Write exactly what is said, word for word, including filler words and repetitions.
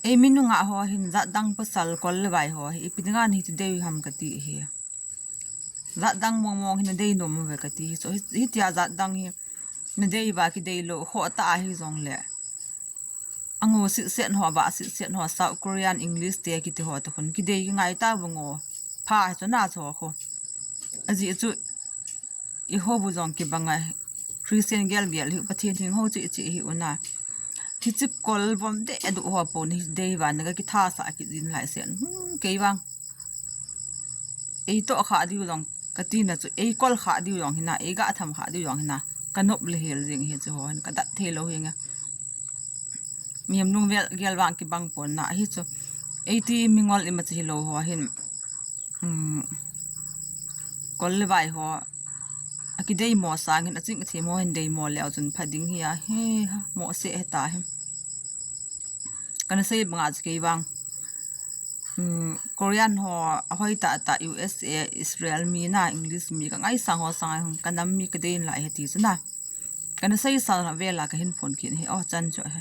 Ei mi nungah ho hin jat dang pasal kol le vai ho hi ipi dinga nahi ti dei ham kati hi. Jat dang mong mong hi nadei nom uve kati hi. So hi, hitia jat dang hi nadei uva kidei lou ho ta ahi jongle, ango sitset ho, va sitset ho, South Korean, English te kiti ho ta khun kidei kingai ta vang o. Pha hi chu na chu khu. Ajeh chu i ho bu jong kibang a, Christian gel gel hi, Pathen hing ho chi chi hi una. Hichi kol vom de du ho po ni dei va na ka kitha sa ki din lai sen. Hmm, kei vang. Ei to kha diu jong kati na chu, ei kol kha diu jong hina, ei ga tham kha diu jong hina. Ka nop le hel jing hi chu ho hin ka dat thei lou hi nga. Mihem lung vel gel vang kibang pon na hi chu. Ei ti mingol ima chi lou ho hin. Um, kol le vai ho. Akidei mo sangin aching athi mo hin dei mo leu chun pha ding hi a. He ha, mo se he ta hi. Kana sei banga chu kei vang. Um, Korean ho, ahoi ta ta U S A, Israel mi na, English mi ka ngaisang ho sang ka nam mi ka dei in lai he ti chu na. Kana sei sa vela ka hin phone kin he. Oh, chan chu he.